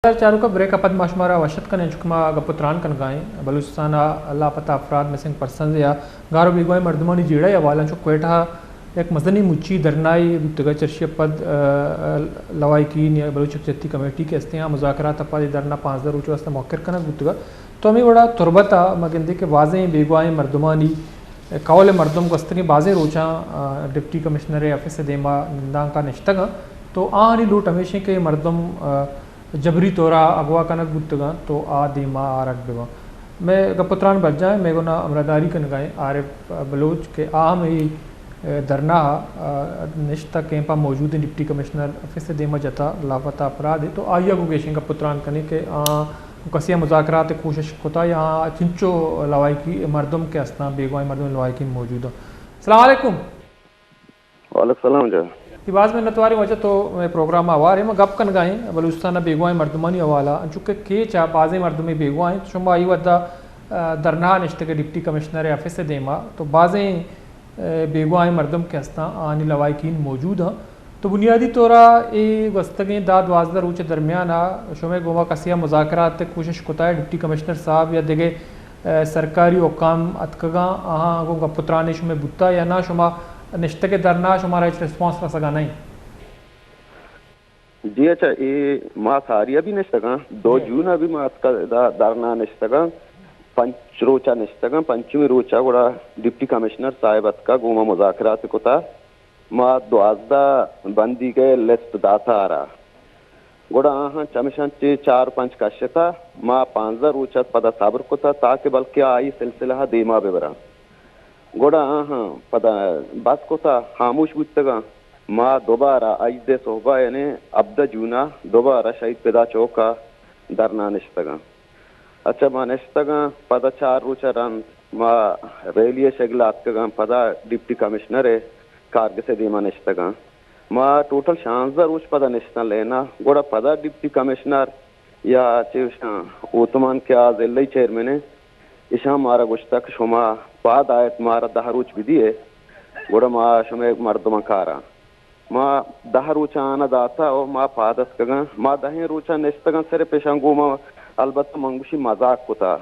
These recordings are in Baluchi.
چاروکاں، بریک ءَ پد ما شمارا وش اتک کنیں، چونکہ ما گپ ءُ تران کنگا ایں بلوچستان ءَ لاپتہ افراد، مسنگ پرسنز یا گار ءُ بیگواہیں مردمانی جیڑہ ءِ حوالہ ءَ۔ چو کوئٹہ ءَ یک مزنیں مچی دھرنائے بوتگ ءَ، چرشی ءَ پد، ءَ، لواحقین یا بلوچ یکجہتی کمیٹی کہ استیں، آ مذاکرات ءَ پد اے دھرنا پانزدہ روچ ءِ واستہ موخر کنگ بوتگ ءَ۔ تو ہمے وڑا تربت ءَ ما گندیں کہ بازیں بیگواہیں مردمانی کہول ءِ مردم گوستگیں بازیں روچاں، ءَ، ڈپٹی کمشنر ءِ آفس ءِ دیما نندانک ءَ نشتگ اَنت، تو آہانی لوٹ ہمیش اِنت کہ اے مردم، ءَ، جبری طور ءَ اغوا کنگ بوتگ اَنت، تو آ دیما آرگ بہ بنت۔ مئے گپ ءُ تران برجاہ اِنت، مئے گونا ہمراہداری کنگا اِنت عارف بلوچ کہ آ ہم اے، ءَ، دھرنا ءَ نشتہ، کیمپ ءَ موجودیں، ڈپٹی کمشنر آفس ءِ دیما جتا لاپتہ افراد ءِ، تو آئی ءَ گوں گیشیں گپ ءُ تران کنیں کہ آ کسے ءَ مذاکرات ءِ کوشش کتا یا آ چنچو لواحقی مردم کہ استاں، بیگواہیں مردم لواحقین موجود اَنت۔ السلام علیکم۔ وعلیکم السلام جان۔ جی، باز منتواریں واجہ، تو مئے پروگرام ءَ ہوار ئے۔ ما گپ کنگا ایں بلوچستان ءِ بیگواہیں مردمانی حوالہ ءَ، انچو کہ کیچ ءَ بازیں مردمے بیگواہ اِنت، شما اے وھد ءَ، ءَ، دھرنا ءَ نشتگ ئے ڈپٹی کمشنر ءِ آفس ءِ دیما، تو بازیں، ءَ، بیگواہیں مردم کہ استاں، آہانی لواحقین موجود اَنت۔ تو بنیادی طور ءَ اے گوستگیں دہ دوازدہ روچ ءِ درمیان ءَ شمئے گوما کسے ءَ مذاکرات ءِ کوشش کتا ئے، ڈپٹی کمشنر صاحب یا دگہ، ءَ، سرکاری حکام اتکگاں، آہاں گوں گپ ءُ ترانے شمئے بوتا یا نہ؟ شما نشتگ ئے دھرنا ءَ، شمارا ہچ ریسپانس رسگا نہ اِنت؟ جی اچھا، اے ما ساری ءَ بھی نشتگاں، دو جی۔ جون ءَ بھی ما اتکا دا-، دھرنا ءَ نشتگاں، پنچ روچ ءَ نشتگاں، پنچمی روچ ءَ گڑا ڈپٹی کمشنر صاحب اتکا گوں ما مذاکرات کتا۔ ما دوازدہ بندیگ ءِ لسٹ داتا آرا۔ گڑا آہاں چمشاں چہ چار پنچ کشتا، ما پانزدہ روچ ات پدا صبر کتا تاکہ بلکہ آئی سلسلہ ءَ دیما بہ براں۔ گڑا آہاں پدا بس کتا، خاموش بوتگاں۔ ما دوبارہ ہژدہ صحبا یعنی ہبدہ جونا دوبارہ شہید فدا چوکا دھرنا نشتگاں۔ اچھا، ما نشتگاں، پدا چار روچ ءَ رند ما ریلی ءِ شگل ءَ اتکگاں، پدا ڈپٹی کمشنر ءِ کارگس ءِ دیما نشتگاں۔ ما ٹوٹل شانزدہ روچ پدا نشتاں لین ءَ، گڑا پدا ڈپٹی کمشنر یا چہ اشاں اوتمان کہ آ ضلعی چیئرمین اِنت، اشاں مارا گوشتگ کہ شما پاد آیت مارا دہ روچ بدیئے، گڑا ما شمئے مردماں کاراں۔ ما دہ روچ آناں داتا ءُ ما پاد اتکگاں۔ ما دہیں روچ ءَ نشتگاں، صرف اشاں گوں ما، البتہ من گوشی مزاق کتا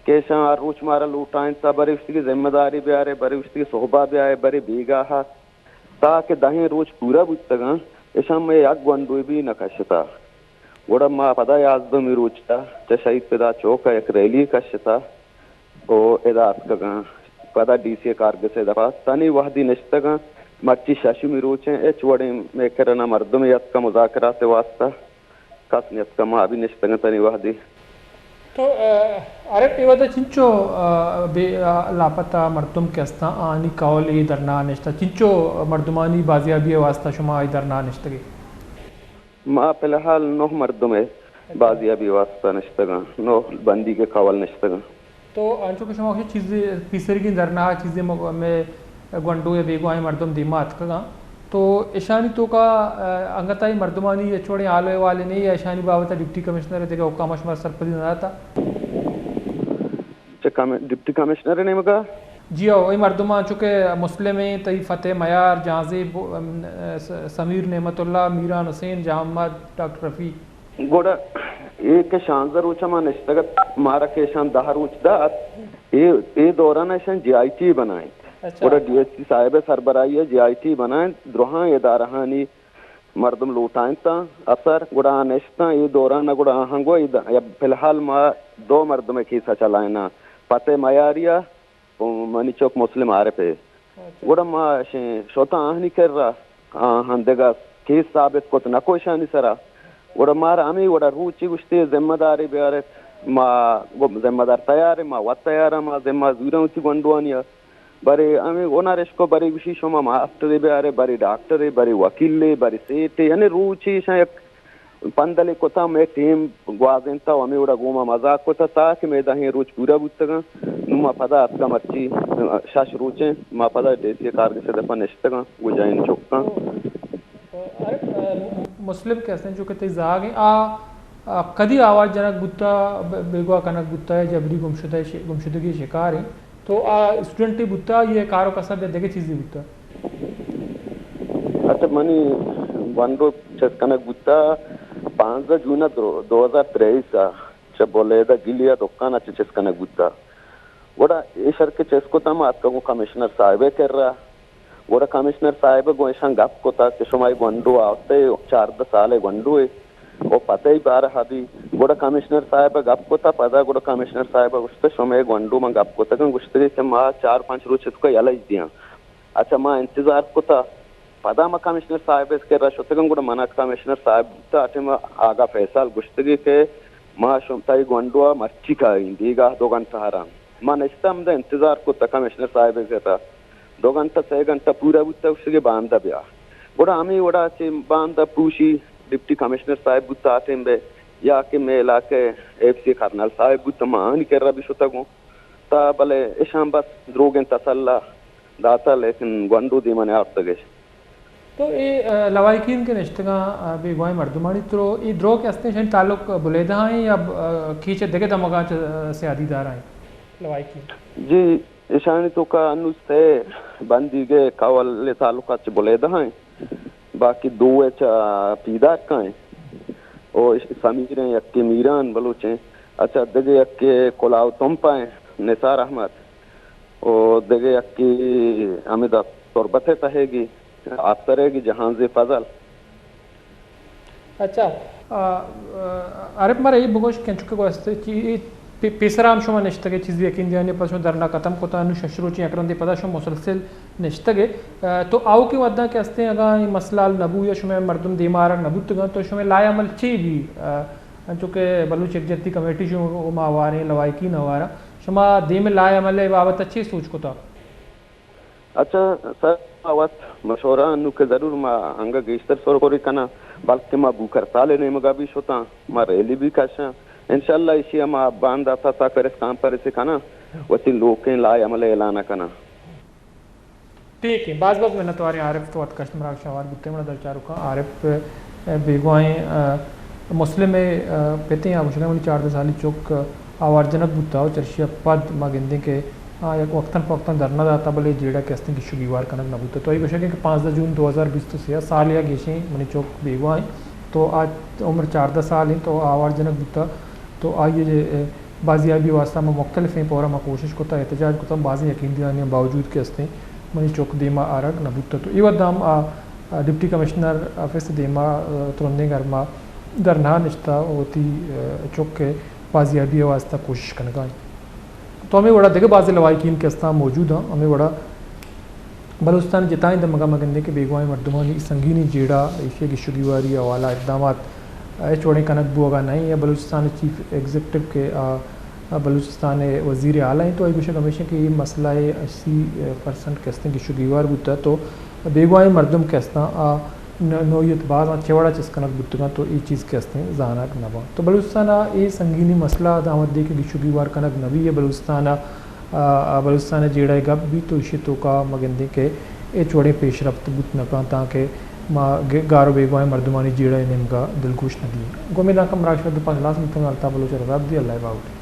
کہ اشاں ہر روچ مارا لوٹائینتا، برے گوشتی کہ ذمہ داری بیارے، برے گوشتی کہ صحبا بیائے، برے بیگاہ ءَ۔ تاکہ دہیں روچ پورا بوتگاں، اشاں مئے یک گونڈوے بھی نہ کشتا۔ گڑا ما پدا یازدہمی روچ ءَ چہ شہید فدا چوک ءَ یک ریلی کشتا۔ ءُ ادا اتکگاں۔ پدا ڈی سی ءِ کارگس ءِ دپا تنی وہدی نشتگاں۔ مرچی ششمی روچیں، ہچ وڑیں مئے کرا نہ مردمے اتکا مذاکرات ءِ واسطہ، کس نیتکا، ما بھی نشتگاں تنی وہدی۔ تو، ءَ، عارف، اے وہدا چنچو، ءَ، بے، ءَ، لاپتہ مردم کہ استاں، آنی کہول اے دھرنا نشتہ، چنچو مردمانی بازیابی ءِ واسطہ شما اے دھرنا نشتگے؟ ما فی الحال نہ مردم ءِ بازیابی واسطہ نشتگاں، نہ بندیگ ءِ کہول نشتگاں۔ تو انچو کہ شما گوشے چیزے پیسریگیں دھرنا، چیزے م-، مئے گونڈو یا بیگواہیں مردم دیما اتکگاں، تو اشانی توکا، ءَ، انگتائی مردمانی ہچ وڑیں حال و احوالے نے یا اشانی بابت ءَ ڈپٹی کمشنر ءَ دگہ حکام ءَ شمارا سرپدی نہ داتا؟ چہ کم-، ڈپٹی کمشنر ءِ نیمگا؟ جی ہو، اے مردماں چونکہ مسلم ایں، تئی فتح میار، جہانزیب، ام، س-، سمیر نعمت اللہ، میران حسین، جہان محمد، ڈاکٹر رفیق۔ گڑا اے کہ شانزدہ روچ ءَ ما نشتگ ات، مارا کہ ایشاں دہ روچ دات، اے، اے دوران ءَ ایشاں جے آئی ٹی بنائینت۔ اچھا۔ گڑا ڈی ایس پی صاحب ءِ سربراہی ءَ جے آئی ٹی بنائینت، درہاں ادارہانی مردم لوٹائینتاں اثر، گڑا آ نشتاں۔ اے دوران ءَ گڑا آہاں گوں اے د-، فی الحال ما دو مردم ءِ کیس ءَ چلائیناں، فتح میاری ءَ و منی چک مسلم عارف ءَ۔ اچھا۔ گڑا ما شیں شتاں آہانی کرا، آہاں دگہ کیس ثابت کت نہ کو اشانی سرا۔ گڑا مارا ہمے وڑا روچے گوشتے ذمہ دارے بیارت، ما گو ذمہ دار تیار ایں، ما وت تیار ایں، ما ذمہ زوراں وتی گونڈوانی ءَ۔ برے ہمے ہنر اش کو، برے گوشی شما ماسٹرے بیارے، برے ڈاکٹرے، برے وکیلے، برے سیٹے، یعنی روچے ایشاں یک پندلے کتا، مئے ٹیم گوازینتا و ہمے وڑا گوں ما مزاق کتا تاکہ مئے دہیں روچ پورا بوتگاں۔ نوں ما پدا اتکا مرچی شش روچیں، ما پدا ڈی سی کارگس ءِ دپا نشتگاں، گوں جنین چکاں۔ تو، تو، ارے، مسلم کہ ہستیں چو کہ تئی زاگ ایں، آ، آ، کدی آوار جنگ بوتا، ب-، بیگواہ کنگ بوتا یا جبری گمشدہ ش-، گمشدگی شکار ایں؟ تو آ اسٹوڈنٹے بوتا یا کار و کسب یا دگہ چیزے بوتا؟ اچھا، منی گونڈو چست کنگ بوتا، پانزدہ جون ءَ دو، دو ہزار تریس ءَ چہ بلیدہ گلی ءَ دکان ءَ چہ چست کنگ بوتہ۔ گڑا اے شر کہ چست کتہ، ما اتکگوں کمشنر صاحب ءِ کرا۔ گڑا کمشنر صاحب ءَ گوں ایشاں گپ کتہ کہ شما اے گونڈو آورتہ، چاردہ سال ءِ گونڈو ءَ، او پتہ ئی بارہ ءَ بی۔ گڑا کمشنر صاحب ءَ گپ کتہ، پدا گڑا کمشنر صاحب ءَ گوشتہ، شمئے گونڈو من گپ کتگاں، گوشتگے کہ ما چار پنچ روچ ءِ توکا یلہ دیاں۔ اچھا، ما انتظار کتہ، پدا ما کمشنر صاحب ءِ کرا شتگاں، گڑا منا کمشنر صاحب بوتہ، آ ٹائم ءَ آغا فیصل گوشتگے کہ ما شم تئی گونڈو ءَ مرچی کائیں، بیگاہ دو گھنٹہ ءَ را۔ ما نشتہ ہمدا انتظار کتہ کمشنر صاحب ءِ کرا۔ دو گھنٹہ، سے گھنٹہ پورا بوتہ، گوشتگے باندا بیا۔ گڑا ہمے وڑا چہ باندا پروشی ڈپٹی کمشنر صاحب بوتہ آ ٹائم ءَ، یا کہ مئے علاقہ ءِ ایف سی کرنل صاحب بوتہ، ما آہانی کرا بھی شتگوں۔ تا بلے اشاں بس دروگیں تسلا داتہ، لیکن گونڈو دیما نیارتگش۔ تو اے، آ، لواحقین کہ نشتگاں، آ، بیگواہیں مردمانی ترو، اے دروگ کہ استیں، اشانی تعلق بلیدہ ءَ ایں یا، آ، کیچ ءِ دگہ دمگاں چہ، آ، سیادی دار ایں لواحقین؟ جی، اشانی توکا انو سے بندیگ ءِ کول ءِ تعلقات چہ بلیدہ ءَ ایں، باقی دو ءَ چہ پیداک ءَ ایں۔ او سمیر ایں، یکے میران بلوچ ایں، اچھا دگہ یکے کلاو تمپ ایں، نثار احمد۔ و دگہ یکے ہمدا تربت ءِ تہیگی، آپسرے گی جہانزیب فضل۔ اچھا، آ، آ، عارف، مارا اے بگوش کہ انچو کہ گوست چی، اے پی-، پیسرا ہم شما نشتگے، چیزے یقین دیانی پدا شما دھرنا ختم کتا، انو شش روچی یک رندے پدا شما مسلسل نشتگے۔ آ، تو آؤکیں وھداں کہ استیں اگاں اے مسئلہ حل نبو یا شما مردم دیما آرگ نبوتگاں تو شما لائحہ عمل چی بی؟ آ، انچو کہ بلوچ یکجہتی کمیٹی شما ہواریں، لواحقین ہوارا۔ شما دیم ءَ لائحہ عمل ءِ بابت ءَ چے سوچ کتگ؟ اچھا سر، ما وت مشورہ انو کہ ضرور ما انگہ گیشتر سرخوری کناں، بلکہ ما بھوک ہڑتال ءِ نیمگا بھی شتاں، ما ریلی بھی کشاں۔ انشاءاللہ ایشی ءَ ما باندا تا، تا پریس کانفرنس کناں، وتی لوکیں لائحہ عمل ءِ اعلان کناں۔ ٹھیک ہے، باز باز منتواریں عارف، تو اتکشت مراگش ہوار بوتے۔ منا در چاروکاں عارف، ءَ، بیگواہیں، ءَ، مسلم ءِ، ءَ، پتیں آ گوشگا منی چاردہ سالی چک آوار جنک بوتا و چرشی ءَ پد ما گندیں کہ آ یک وقتاً فوقتاً دھرنا داتا، بلے جیڑہ کہ استیں گیش و گیوار کنگ نہ بوتا۔ تو آئی گوشگیں کہ پانزدہ جون دو ہزار بیست و سہ ءَ سال یا گیشیں منی چک بیگواہیں، تو آ عمر چاردہ سال انت تو آوار جنک بوتا، تو آئی ءَ، ءَ، بازیابی واسطہ ما مختلفیں پورا ما کوشش کتا، احتجاج کتا، بازیں یقین دیانی باوجود کہ استیں منی چک دیما آرگ نہ بوتا۔ تو اے وھد ہم آ، آ، ڈپٹی کمشنر آفس دیما، آ، ترندیں گرما دھرنا نشتا وتی، آ، چک ءِ بازیابی واسطہ کوشش کنگا انت۔ تو ہمے وڑا دگہ بازیں لواحقین کہ استاں موجود آں، ہمے وڑا بلوچستان ءِ جتائیں دمگاں ما گندیں کہ بیگواہیں مردمانی سنگینیں جیڑہ، ایشی ءِ گیش و گیواری ءِ حوالہ اقدامات ہچ وڑیں کنگ بوگا نہ ایں۔ یا بلوچستان ءِ چیف ایگزیکٹو کہ آ، آ بلوچستان ءِ وزیر اعلیٰ ایں، تو آئی گوشگ ہمیش ایں کہ اے مسئلہ ءِ اسی پرسنٹ کہ استیں گیش و گیوار بوتا، تو بیگواہیں مردم کہ استاں آ ن-، نوعیت باز آں، چہ وڑا چست کنگ بوتگاں، تو اے چیز کہ استیں زانگ نہ باں۔ تو بلوچستان ءَ اے سنگینیں مسئلہ ءَ دعوت دے کہ گیش و گیوار کنگ نہ بی، یا بلوچستان ءَ آ، آ بلوچستان ءِ جیڑہ ءِ گپ بیت تو ایشی ءِ توکا ما گندیں کہ ہچ وڑیں پیش رفت بوت نہ کنت، تانکہ ما گ-، گار و بیگواہیں مردمانی جیڑہ ءِ نیمگا دلگوش نہ دئیں۔ گوں ہمے دانکاں مراگش ءِ دو پنچ ہلاس بوتگ، الطاف بلوچ ءَ رضا بدی، اللہ ءِ باہوٹ۔